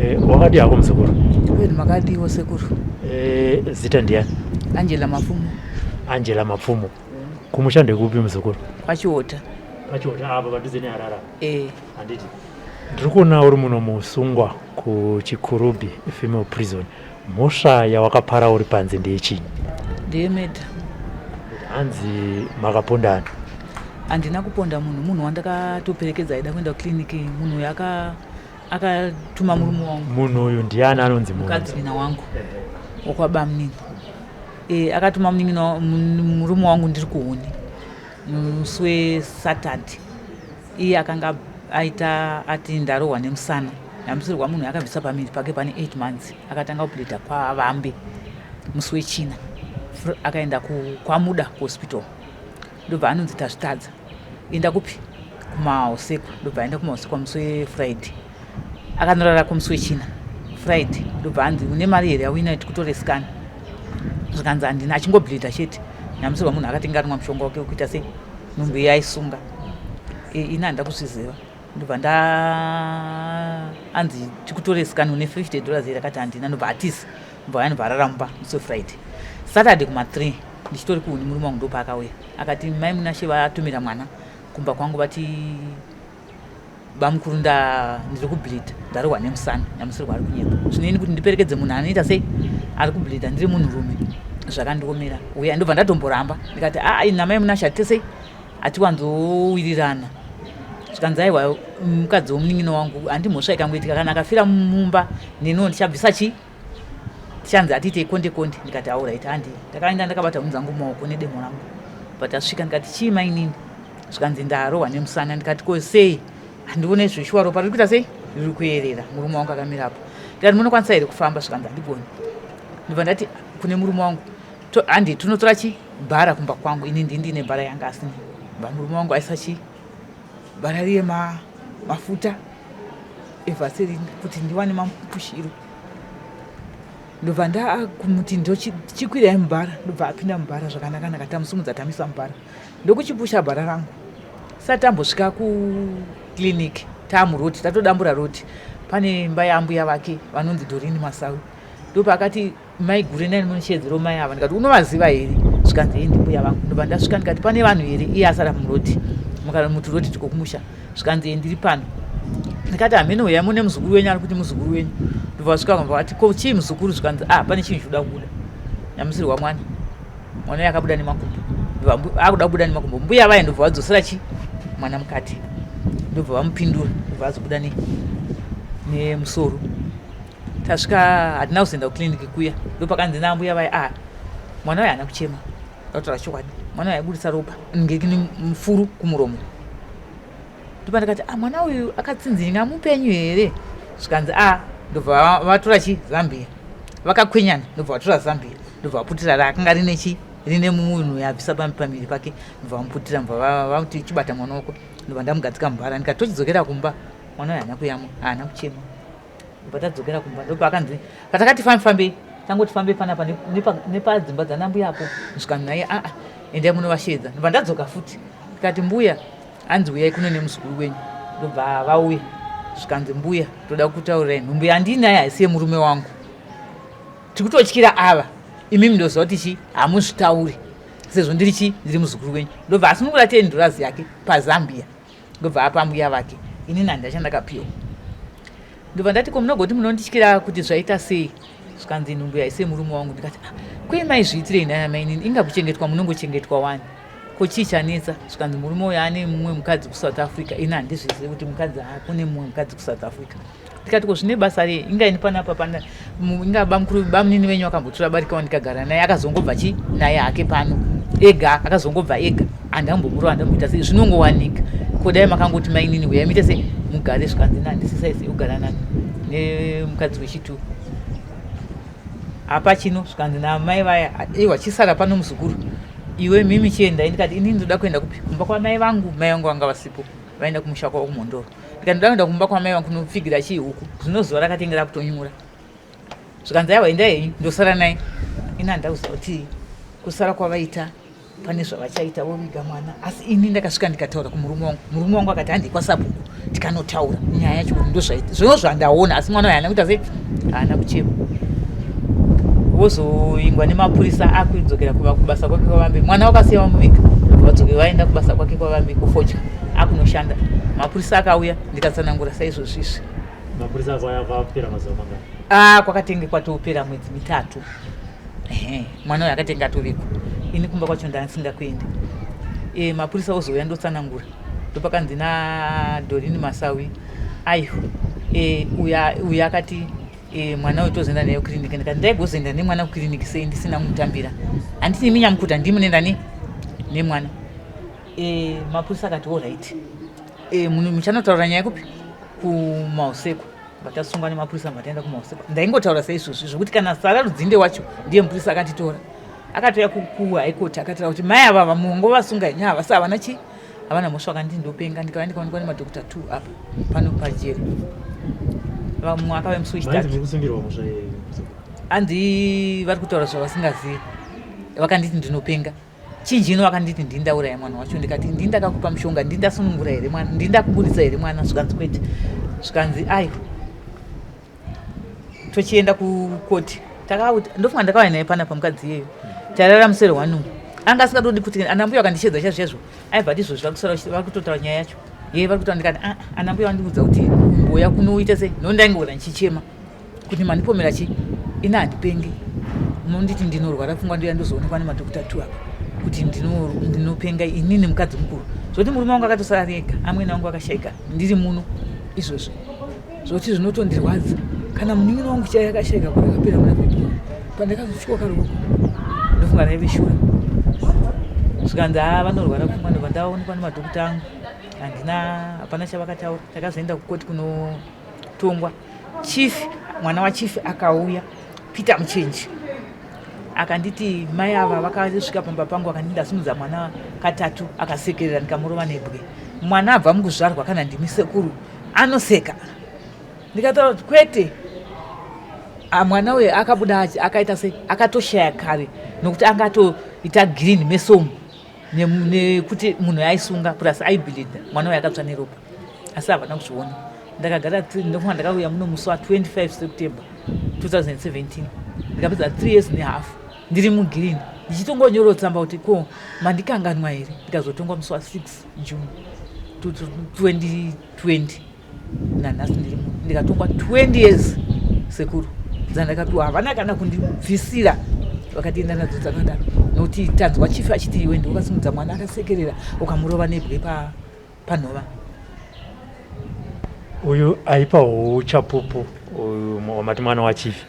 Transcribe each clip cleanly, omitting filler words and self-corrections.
Eh, wakadii hako muzukuru? Kwenu makadiwo sekuru? Eh, zita ndiani? Angela Mapfumo. Angela Mapfumo. Kumusha ndekupi muzukuru? Kwachiota. Kwachiota apo padhuze neHarare. Eh. Handiti. Ndiri kuona uri muno musungwa kuChikurubi Female Prison. Mhosva yawakapara uri panze ndeyechinyi? Ndeyemedha. Hanzi makapondana. Handina kuponda munhu, munhu wandakatoperekedza aida kuenda kuclinic, munhu uyu akatuma murume wangu. Munhu uyu ndiani anonzi munhu? Mukadzi wangu wokwabamunini. E, akatuma murume wangu ndiri kuhuni musi weSaturday. Iye akanga aita ati ndarohwa nemusana ndamusirwa munhu akabvisa pamiri pake pane 8 months akatanga kubleeda kwavambe musi wechina akaenda kwamuda kuhospital ndobva anonzi tazvitadza enda kupi kumahusekwa ndobva aenda kumahusekwa musi wefriday akanorara kumusi wechina friday ndobva anzi une mari here yauinayo tikutore scan zvikanzi handina achingobleeda chete nyamusirwa munhu akatenga rimwa mushonga wake wekuita sei nhumbu iya aisunga e, ini handida kuzviziva ndobva nda anzi tikutore scan une 50 dollars here akati handina ndobva atisi ndobva anobva arara mumba musi wefriday saturday kuma 3 ndichitori kuhuni murume wangu ndopaakauya akati mai Munashe vatumira mwana kumba kwangu vati bamukuru nda ndiri kubleeda ndarohwa nemusana nyamusirwa ari kunyepa zvineni kuti ndiperekedze munhu anoita sei ari kubleeda ndiri munhurume zvakandiomera uya ndobva ndatomboramba ndikati aa namai Munashe hatite sei hatiwanzowirirana zvikanzi aiwa mukadzi womunin'ina wangu handimhosva ikangoitika kana akafira mumba neniwo ndichabvisa chii tichanzi atiitei konde konde ndikati alright handi ndakaenda ndakabata hunhu dzangu mumaoko nedemo rangu but asvika ndikati chii mainini zvikanzi ndarohwa nemusana ndikati ko sei handione zveshuwa ropa riri kuita sei riri kuyerera murume wangu akamirapo ndikati munokwanisa here kufamba zvikanzi handigoni ndobva ndati kune murume wangu handi tinotora chi bhara kumba kwangu ini ndini ndine bhara yanga asina bva murume wangu aisa chi bhara riye mafuta evaseline kuti ndiwane mapushiro ndobva ndakumuti ndochikwirai mubhara ndobva apinda mubhara zvakanaka-naka tamusumudza tamisa mubhara ndokuchipusha bhara rangu sati tambosvika kuclinic taamuroti tatodambura roti pane imba yaambuya vake vanonzi Dorini Masawi ndopaakati mai gure nani munoshedzero mai ava ndikati unovaziva here zvikanzi hii ndimbuya vangu ndobva ndasvika ndikati pane vanhu here iye asara muroti muturoti tikokumusha zvikanzi hee ndiri pano ndikati hamene uyai mune muzukuru wenyu ari kuti muzukuru wenyu ndobva vasvika vabva vati ko chii muzukuru zvikanzi ah pane chinhu chikuda kubuda nyamusirwa mwana mwana uyo akabuda nemakumbo akuda kubuda nemakumbo mbuya vaye ndobva vadzosera chi mwana mukati ndobva vamupindura ndobva azobuda nemusoro tasvika hatina kuzoenda kuclinic kuya ndopakanzi naambuya vaya ah mwana uyo haana kuchema ndakutaura chokwadi mwana uyo aibudisa ropa ngekini mufuru kumuromo ndopa ndikati ah mwana uyu akatsinzinya mupenyu here zvikanzi ah ndobva vatora chi zambia vakakwenyana ndobva vatora zambia ndobva vaputira rakanga rine chi rine munhu yabvisa pamiri pake ndobva vamuputira ndobva vamuti chibata mwana wako ndobva ndamugadzika mubhara ndikati tochidzokera kumba mwana uyu haana kuyamwa haana kuchema ndobva tadzokera kumba ndopaakanzi patakati fambi fambei tangoti fambei panapa nepadzimba dzanambuya apo zvikanzi naye aa endai munovashedza ndobva ndadzoka futi ndikati mbuya hanzi uyai kuno nemuzukuru wenyu ndobva vauya zvikanzi mbuya toda kutaurirai nhumbu yandinayo haisi yemurume wangu tikutotyira ava imimi ndoziva kuti chi hamuzvitauri sezvo ndiri chi ndiri muzukuru wenyu ndobva asunungura $10 yake pazambia ndobva apa mbuya vake inini handina chandakapiwa ndobva ndati ko munogoti munondityira kuti zvaita sei zvikanzi nhumbu yaise murume wangu ndikati ah, kwei maizviitirei nhaya mainini inga kuchengetwa munongochengetwa wani ko chii chanetsa zvikanzi murume uyo ane mumwe mukadzi kuSouth Africa ini handizvizivi kuti mukadzi kune mumwe mukadzi kuSouth Africa ndikati ko zvine basa rei inga ini panapa pana inga bamukuru bamunini venyu akambotora barikawo ndikagara naye akazongobva chi naye hake pano ega akazongobva ega handambomurova handamboita sei zvinongowanika ko dai makangoti mainini huyai muite sei mugare zvikanzi nandisisaise kugara nani nemukadzi wechitu apa chino zvikanzi namai vaya iwa chisara pano muzukuru iwe mimi chiendai ndikati ini ndoda kuenda kupi kumba kwamai vangu mai vangu vanga vasipo vaenda kumusha kwavo kumhondoro ndikati ndoda kuenda kumba kwamai vangu kunopfigira chihuku zvino zuva rakatenge rakutonyura zvikanzi aiwa endai henyu ndosara naye ini handida kuziva kuti kusara kwavaita pane zvavachaita voviga mwana asi ini ndakasvika ndikataura kumurume wangu murume wangu akati handei kwasabhuku Tikanotaura nyaya yacho kuti ndozvaita zvino zvandaona, asi mwana uyo haana kuita sei, haana kuchema. Vozoingwa nemapurisa akudzokera kubasa kwake kwavambe. Mwana wakasiya vamuvika, vadzokera vaenda kubasa kwake kwavambe kufodya, akunoshanda. Mapurisa akauya, ndikatsanangura saizvozvi izvi. Mapurisa akauya kwapera mazuva mangani? Ah, kwakatenge kwatopera mwedzi mitatu. Ehe, mwana uyo akatenga atovigwa, ini kumba kwacho ndasingakuende. E, mapurisa ozouya, ndotsanangura, ndopakanzi naDorini Masawi, aiwa, e, uya uya akati, e, mwana uyu tozoenda naye kukiriniki. Ndikati ndaigozoenda nemwana kukiriniki sei ndisina kumutambira? Handiti imi nyamukuta ndimi munoenda ne nemwana? E, mapurisa akati alright, e, muchanotaura nyaya kupi? KuMausekwa. Vatasungwa nemapurisa, vataenda kuMausekwa. Ndaingotaura saizvozvi zvokuti kana Sara Rudzinde wacho ndiye mupurisa akatitora, akatouya kuHigh Court, akataura kuti mai ava vamungovasunga henyu, havasi, havana chii, havana mhosva. Vakanditi ndopenga, ndikava ndikaonekwa nemadhokota two apa pano pajeri. Vamwe akauya musi wechitatu. Mainzi muri kusungirwa mhosva yei? Hanzi vari kutaura zvavasingazivi, vakanditi ndinopenga. Chinjino vakanditi ndindauraya mwana wacho. Ndikati ndindakakupa mushonga, ndindasunungura here mwana, ndindakuburitsa here mwana? Zvikanzi kwete. Zvikanzi aiwa, tochienda kukoti. Ndofunga ndakauya naye panapa mukadzi iyeyo, tarara musero one umu, anga asingatodi kuti ana mbuya vakandishedza chaizvo chaizvo. Aibva ati izvozvi vakusara vari kutotaura nyaya yacho ye vari kutaura. Ndikati, ah, ana mbuya vandiudza kuti mboya kunoita sei? No, ndaingora ndichichema kuti mandipomera chi, ini handipengi, munonditi ndinorwara pfungwa, ndoya ndozoonekwa nemadhokota two apa kuti ndinopenga inini mukadzi mukuru. Zvoti murume wangu akatosara ari ega, amwene wangu akashaika ndiri muno izvozvi, zvoti zvinotondirwadza. Kana munin'ina wangu chaiye akashaika gore rakapera muna February, pandakazotyoka ruoko, ndofunga raive shura. Zvikanzi haa, vanorwara pfungwa. Ndobva ndaonekwa nemadhokota angu, handina, hapana chavakataura. Takazoenda kukoti kunotongwa. Chief, mwana wachief akauya, Peter Muchenji, akanditi mai ava vakasvika pamba pangu, akanditi ndasimudza mwana katatu, akasekerera, ndikamurova nebwe. Mwana abva mukuzvarwa, kana ndimi sekuru, anoseka? Ndikataura kuti kwete. Ah, mwana uyu akabuda akaita sei, akatoshaya kare, nokuti anga atoita green mesomu nekuti munhu aisunga plus aibleeda. Mwana uyu akatsva neropa, asi havana kuzviona. Ndakagara, ndofunga ndakauya muno musi wa25 September 2017, ndikapedza 3 years nehalf ndiri mugreen, ndichitongonyorawo tsamba kuti ko mandikanganwa here? Ndikazotongwa musi wa6 June 2020. Nanhasi ndiri muno, ndikatongwa 20 years sekuru. Dzandakapiwa havana kana kundibvisira, vakatienda nadzo dzakadaro, nokuti tanzwa chief achiti iwe ndiwe wakasimudza mwana akasekerera, ukamurova nebwe panhova. Uyu aipa uchapupu uyu wamati mwana wachief,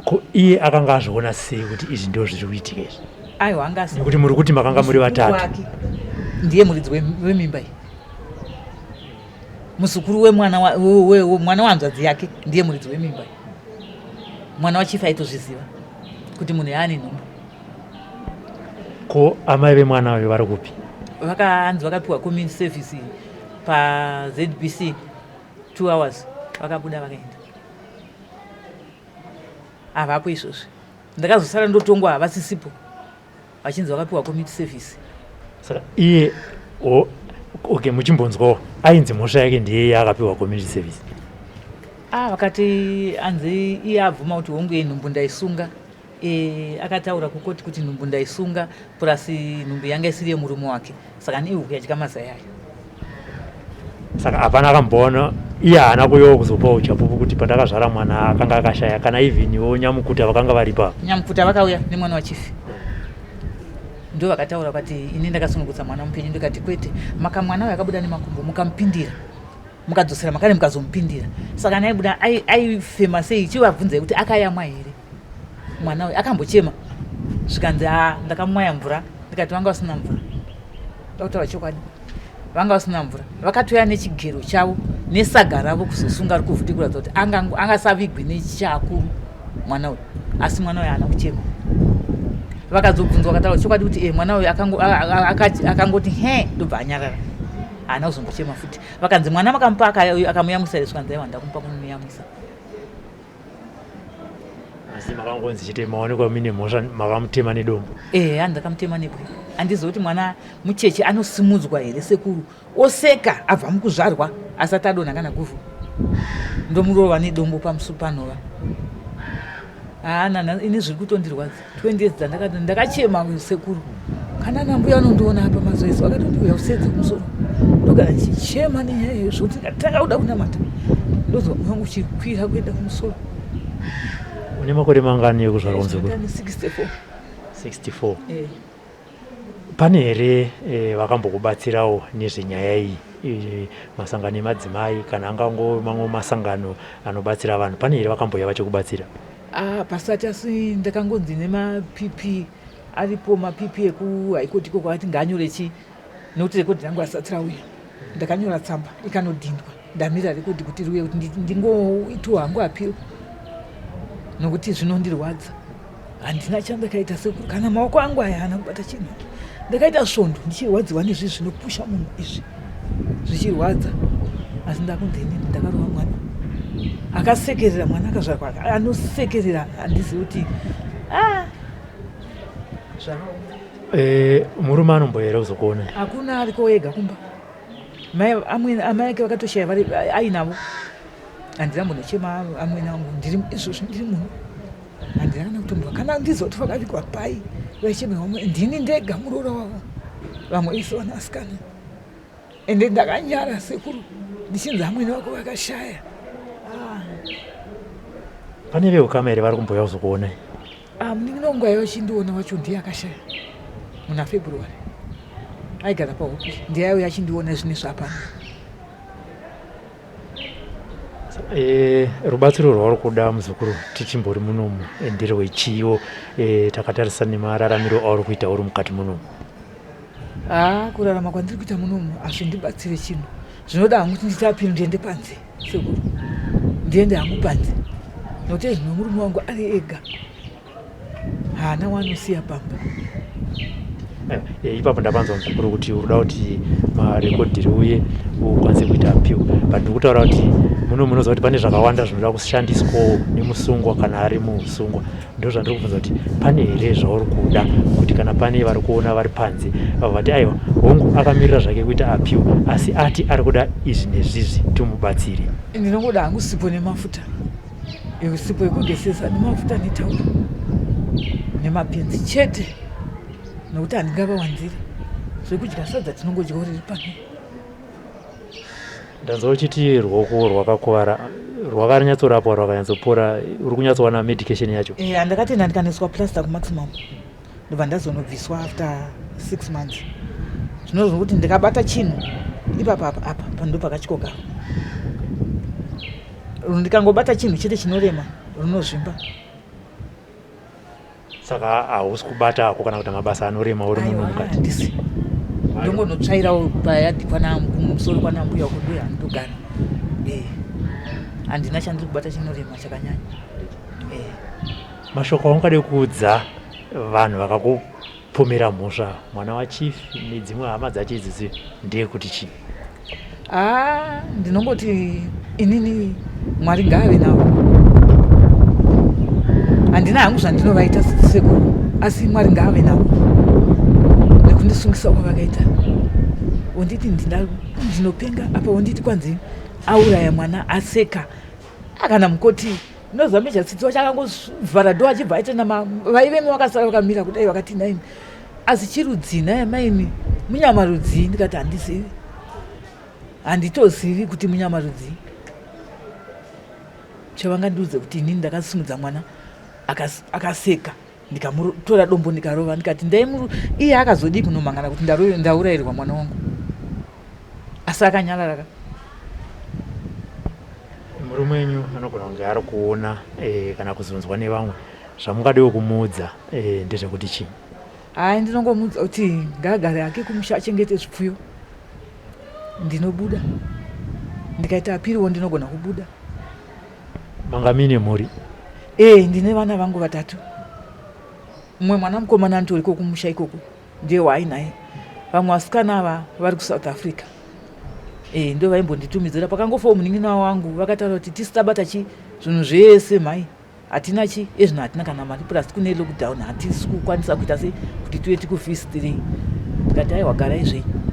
ko iye akanga azviona sei kuti izvi ndo zviri kuitika izvi? Aiwa, anga Nekuti muri kuti makanga muri vatatu. Wake ndiye muridzi wemimba iyi. Muzukuru wemwana mwana wahanzvadzi yake ndiye muridzi wemimba iyi. Mwana wachief aitozviziva kuti munhu yaane nhumbu. Ko amai vemwana uyu vari kupi? Vakanzi vakapiwa community service paZBC, 2 hours, vakabuda vakaenda, havapo izvozvi. Ndakazosara ndotongwa havasisipo, vachinzi vakapiwa community service. Saka iye okay, muchimbonzwawo, ainzi mhosva yake ndiye yaakapiwa community service? Ah, vakati anzi iye abvuma kuti hongu, nhumbu ndaisunga. E, akataura kukoti kuti nhumbu ndaisunga, plus nhumbu yanga isiri yemurume wake, saka ihuku yadya mazai ayo. Saka hapana akamboona, iye haana kuyawo kuzopawo uchapupu kuti pandakazvara mwana akanga akashaya, kana eveniwo nyamukuta vakanga varipa? Nyamukuta vakauya nemwana wachief, ndo vakataura vakati ini ndakasunungutsa mwana mupenyu. Ndikati kwete, maka mwana uyo akabuda nemakumbo, mukamupindira, mukadzosera makare, mukazomupindira, saka naibuda aifema sei? Chivabvunzai kuti akayamwa here mwana uyu, akambochema? Zvikanzi a, ndakamwaya mvura. Ndikati vanga vasina mvura, ndakutaura chokwadi, vanga vasina mvura. Vakatouya nechigero chavo nesaga ravo kuzosunga rukuvhute, kuratidza kuti angasavigwi nechakuru mwana uyu. Asi mwana uyu haana kuchema. Vakazobvunzwa, vakataura chokwadi kuti e, mwana uyu akangoti he, ndobva anyarara, haana kuzombochema futi. Vakanzi mwana makamupa akamuyamwisa here? Zvikanzi aiwa, ndakumupa kunomuyamwisa. Asi makangonzi chete maonekwa muine mhosva, makamutema nedombo? Ehe, hanzi ndakamutema nebwe. Handizivi kuti mwana mucheche anosimudzwa here sekuru, oseka abva mukuzvarwa. Asati adonha kana guvhu ndomurova nedombo pamusu panova. Haa nana ini zviri kutondirwadza. 20 years dzandakati ndakachema sekuru. Kana nambuya anondiona apa mazoeso akatondiuya usedze kumusoro. Ndogara ndichichema nenyaya iyo zvekuti ndatanga kuda kunamata. Ndozwa mwoyo wangu uchikwira kuenda kumusoro. Une makore mangani ekuzvarwa muzukuru? 64. 64. Eh. Pane here eh, vakambokubatsirawo nezvenyaya iyi eh, masangano emadzimai kana angango mamwe masangano anobatsira vanhu pane here vakambouya vachikubatsira? Ah, pasati asi ndakangonzi nemapp aripo mapp ekuhaikoti ikoko akati ngaanyore chi nekuti rekodhi rangu asati rauya ndakanyora tsamba ikanodhindwa ndamira rekodhi kuti riuye kuti ndingoitiwo hangu apiro nokuti zvinondirwadza handina chandakaita sekuru kana maoko angu aya haana kubata chinhu ndakaita svondo ndichirwadziwa nezvi zvinopusha munhu izvi zvichirwadza asi ndakunzi inini ndakarova mwana akasekerera mwana akazvarwa anosekerera handizivi kuti ah, zvakaoma eh, murume anomboyera kuzokuona hakuna ariko ega kumba mai amwene amai ake vakatoshaya vari ainavo handina mbonochema amwene angu ndiri izvozvi ndiri munhu handina kana kutombwa kana ndiziva kuti vakavigwa pai vaichemerwa ndini ndega muroora wavo vamwe vese vanasikana ende ndakanyara sekuru ndichinzi amwene vako vakashaya ah. Pane veukama here vari kumbouya kuzokuonai? Ah, munin'ina wangu aiva achindiona wacho ndiye akashaya muna February aigara pahope ndiye aiuya achindiona zvine zvapano. E, rubatsiro rwauri kuda muzukuru tichimbori munomu eh, nderwechiwo e, takatarisa nemararamiro auri kuita uri mukati munomu. Haa kurarama kwandiri kuita munomu hazvindibatsire chinhu zvinoda hangu kuti nditapiro ndiende panze sekuru ndiende hangu panze nokuti zvino murume wangu ari ega haana waanosiya pamba eh, eh, ipapo ndapanzwa muzukuru kuti uri kuda kuti marekodhi riuye ukwanise kuita appeal but ndiri kutaura kuti muno munoziva kuti pane zvakawanda zvinoda kushandiswawo nemusungwa kana ari muusungwa Ndozvandiri kubvunza kuti pane here zvauri kuda kuti kana pane vari kuona vari panze vabva vati aiwa hongu akamirira zvake kuita appeal asi ati ari kuda izvi nezvizvi timubatsire. Ndinongoda hangu sipo nemafuta sipo yekugezesa nemafuta netauro nemapenzi chete nokuti handingavawanzire zvekudya sadza tinongodya riri pano. Ndanzwa uchiti ruoko rwakakuvara rwakanyatsorapwa rwakanyatsopora uri kunyatsowana medication yacho? Eh, ndakatenda ndikanoiswa plaster kumaximum ndobva ndazonobviswa after six months zvinozvo kuti ndikabata chinhu ipapa apa apa pando pakatyoka ndikangobata chinhu chete chinorema runozvimba Saka hausi kubata hako kana kuita mabasa anorema uri muno mukati? Handisi. Ndongonotsvairawo payadhi kwana kumusoro kwana mbuya uko ndoya ndogara. Eh. Handina chandiri kubata chinorema chakanyanya. Eh. Mashoko aungade kuudza vanhu vakakupomera mhosva mwana wachief nedzimwe hama dzacho idzidzi ndeyekuti chii? Haa ndinongoti inini Mwari ngaave navo. Handina hangu zvandinovaita sekuru asi Mwari ngaave navo nekundisungisa kwavakaita. Wonditi ndinopenga apa wonditi kwanzi auraya mwana aseka akana mukoti noziva meja tsitsi wacho akangovhara dho achibva aita nama vaivemo vakasara vakamira kudai vakati naimi asi chirudzii nhai amaini munyama rudzii ndikati handizivi handitozivi kuti munyama rudzii chavangandiudze kuti inini ndakasimudza mwana akaseka ndikamutora dombo ndikarova ndikati ndaimuru iye akazodii kunomangana kuti ndaurayirwa mwana wangu asi akanyarara ka murume wenyu anogona kunge ari kuona eh, kana kuzonzwa nevamwe zvamungadewo kumuudza eh, ndezvekuti chii Hayi ndinongomuudza kuti ngaagare hake kumusha achengete zvipfuyo. Ndinobuda. Ndikaita apiriwo ndinogona kubuda. Manga mine mhuri? Eh, ndine vana vangu vatatu. Mumwe mwana mukomana anotoriko kumusha ikoko ndiye waainaye. Vamwe vasikana ava vari kuSouth Africa. Eh, ndo vaimbonditumidzira pakangofawo munin'ina wangu vakataura kuti tisu tabata chi zvinhu zvese mhai. Hatina chi ezvino hatina kana mari plus kune lockdown hatisi kukwanisa kuita sei kuti tuye tikufisitirei tikati aiwa garai zvenyu.